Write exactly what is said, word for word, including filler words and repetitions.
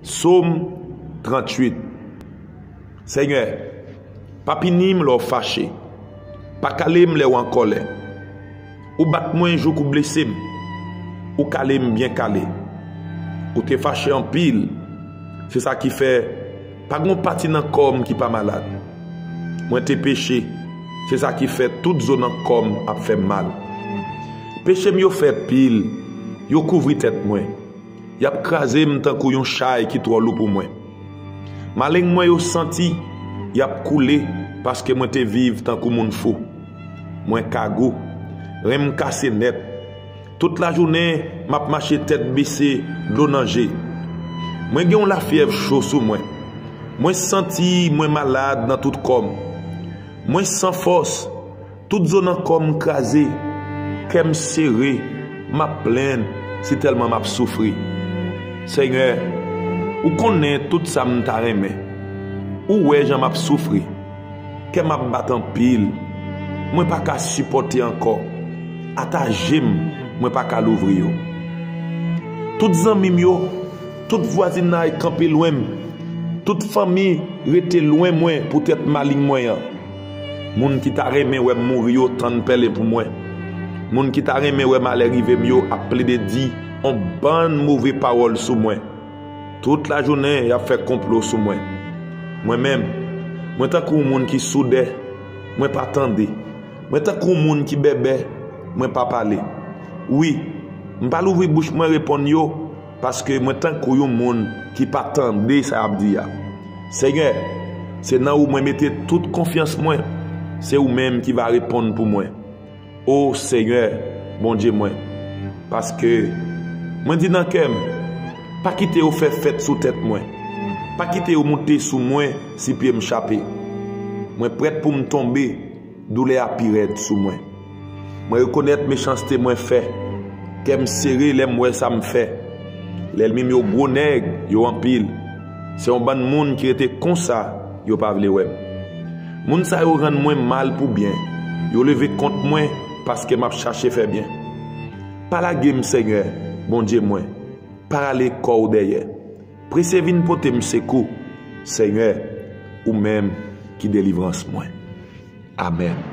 Sòm tranntuit. Senyè, pa pini m lè w fache. Pa kale m lè w an kòlè. Ou bat mwen jouk ou blese m. Ou kale m byen kale. Ou te fache anpil. Se sa ki fè pa gen yon pati nan kò m ki pa malad. Mwen te peche. Se sa ki fè tout zo nan kò m ap fè m mal. Peche m yo fè pil. Yo kouvri tèt mwen. Y ap kraze m tankou yon chay ki twò lou pou mwen. Maleng mwen yo santi, y ap koule, paske mwen te viv tankou moun fou. Mwen kagou, ren m kase nèt. Tout lajounen, m ap mache tèt bese, dlo nan je. Mwen gen yon lafyèv cho sou mwen. Mwen santi mwen malad nan tout kò m. Mwen san fòs, tout zo nan kò m kraze, kè m sere, m ap plenn, sitèlman m ap soufri. Senyè, ou konnen tout sa m ta renmen. Ou wè jan m ap soufri. Kè m ap bat anpil. Mwen pa ka sipòte ankò. Ata je m, mwen pa ka louvri yo. Tout zanmi m yo, tout vwazinay kanpe lwen m. Tout fanmi rete lwen mwen poutèt maleng mwen an. Moun ki ta renmen wè m mouri yo tann pèlen pou mwen. Moun ki ta renmen wè malè rive m yo ap plede di yon bann move pawòl sou mwen. Tout lajounen, y ap fè konplo sou mwen. Mwen menm, mwen tankou yon moun ki soudè, mwen pa tande. Mwen tankou yon moun ki bèbè, mwen pa pale. Wi, m pa louvri bouch mwen reponn yo, paske mwen tankou yon moun ki pa tande sa y ap di a. Senyè, se nan ou mwen mete tout konfyans mwen. Se ou menm ki va reponn pou mwen. O Senyè, Bondye mwen, paske mwen di nan kè m, pa kite yo fè fèt sou tèt mwen. Pa kite yo moute sou mwen si pye m chape. Mwen prèt pou m tonbe, doulè a pi rèd sou mwen. Mwen rekonèt mechanste mwen fè. Kè m sere lè m wè sa m fè. Lènmi m yo gwo nèg, yo anpil. Se yon bann moun ki rete konsa, yo pa vle wè m. Moun sa yo rann mwen mal pou byen. Yo leve kont mwen paske m ap chache fè byen. Pa lage m, Senyè, Bondye mwen. Pa rale kò w dèyè. Prese vin pote m sekou, Senyè, ou menm ki delivrans mwen. Amèn.